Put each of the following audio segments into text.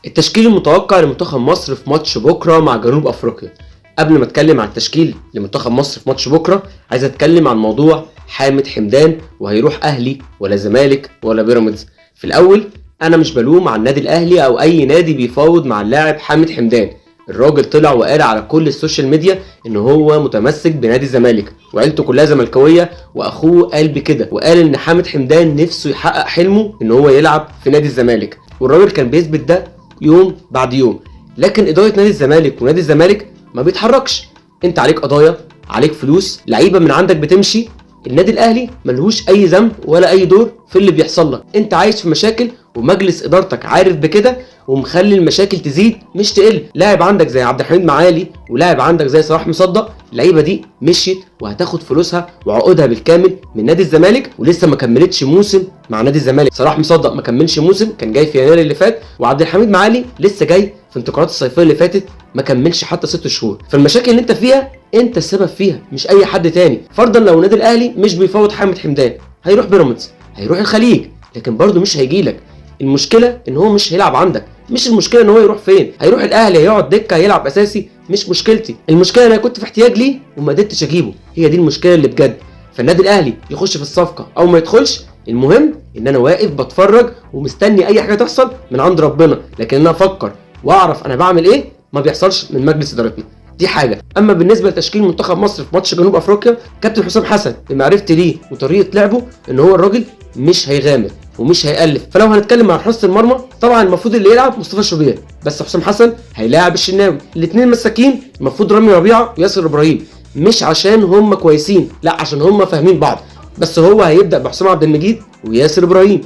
التشكيل المتوقع لمنتخب مصر في ماتش بكره مع جنوب افريقيا. قبل ما اتكلم عن التشكيل لمنتخب مصر في ماتش بكره، عايز اتكلم عن موضوع حامد حمدان وهيروح اهلي ولا زمالك ولا بيراميدز. في الاول انا مش بلوم على النادي الاهلي او اي نادي بيفاوض مع اللاعب حامد حمدان. الراجل طلع وقال على كل ال social media ان هو متمسك بنادي الزمالك وعيلته كلها زملكاويه، واخوه قال بكده وقال ان حامد حمدان نفسه يحقق حلمه ان هو يلعب في نادي الزمالك، والراجل كان بيثبت ده يوم بعد يوم. لكن ادارة نادي الزمالك ونادي الزمالك ما بيتحركش. انت عليك قضايا، عليك فلوس، لعيبة من عندك بتمشي. النادي الاهلي ملهوش اي ذنب ولا اي دور في اللي بيحصل لك. انت عايش في مشاكل ومجلس ادارتك عارف بكده ومخلي المشاكل تزيد مش تقل. لاعب عندك زي عبد الحميد معالي ولاعب عندك زي صلاح مصدق، اللعيبة دي مشيت وهتاخد فلوسها وعقودها بالكامل من نادي الزمالك ولسه ما كملتش موسم مع نادي الزمالك. صلاح مصدق ما كملش موسم، كان جاي في يناير اللي فات، وعبد الحميد معالي لسه جاي في انتقالات الصيفية اللي فاتت ما كملش حتى 6 شهور. فالمشاكل اللي انت فيها انت السبب فيها مش اي حد تاني. فرضا لو النادي الاهلي مش بيفوض حامد حمدان، هيروح بيراميدز، هيروح الخليج، لكن برضه مش هيجيلك. المشكلة ان هو مش هيلعب عندك، مش المشكلة ان هو يروح فين، هيروح الاهلي هيقعد دكه هيلعب اساسي، مش مشكلتي. المشكلة انا كنت في احتياج ليه وما قدرتش اجيبه، هي دي المشكلة اللي بجد. فالنادي الاهلي يخش في الصفقة او ما يدخلش، المهم ان انا واقف بتفرج ومستني اي حاجة تحصل من عند ربنا، لكن انا افكر واعرف انا بعمل ايه ما بيحصلش من مجلس ادارتنا. دي حاجة. اما بالنسبة لتشكيل منتخب مصر في ماتش جنوب افريقيا، كابتن حسام حسن بمعرفتي ليه وطريقه لعبه ان هو الراجل مش هيغامر ومش هيألف. فلو هنتكلم عن حراسة المرمى، طبعا المفروض اللي يلعب مصطفى شوبير، بس حسام حسن هيلاعب الشناوي. الاثنين مساكين المفروض رامي ربيعة وياسر ابراهيم، مش عشان هم كويسين، لا عشان هم فاهمين بعض، بس هو هيبدأ بحسام عبد المجيد وياسر ابراهيم.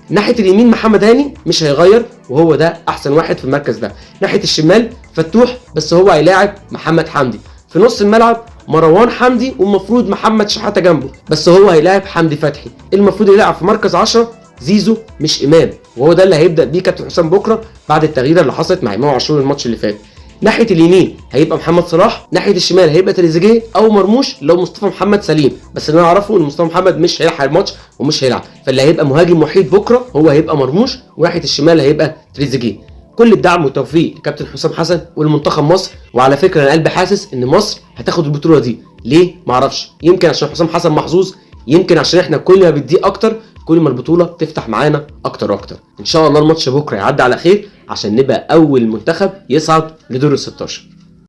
ناحية اليمين محمد هاني مش هيغير وهو ده احسن واحد في المركز ده. ناحية الشمال فتوح، بس هو هيلاعب محمد حمدي. في نص الملعب مروان حمدي والمفروض محمد شحاته جنبه، بس هو هيلاعب حمدي فتحي. المفروض يلعب في مركز 10 زيزو مش امام، وهو ده اللي هيبدا بيه كابتن حسام بكره بعد التغيير اللي حصلت مع امام عاشور الماتش اللي فات. ناحية اليمين هيبقى محمد صلاح، ناحية الشمال هيبقى تريزيجيه او مرموش لو مصطفى محمد سليم، بس اللي انا اعرفه ان مصطفى محمد مش هيلحق الماتش ومش هيلعب، فاللي هيبقى مهاجم وحيد بكره هو هيبقى مرموش، وناحية الشمال هيبقى تريزيجيه. كل الدعم والتوفيق لكابتن حسام حسن والمنتخب مصر. وعلى فكرة انا قلبي حاسس ان مصر هتاخد البطولة دي، ليه؟ معرفش، يمكن عشان حسام حسن محظوظ، يمكن عشان احنا كل ما بنديه اكتر كل ما البطولة تفتح معانا اكتر واكتر. ان شاء الله الماتش بكره يعدي على خير عشان نبقى اول منتخب يصعد لدور ال 16.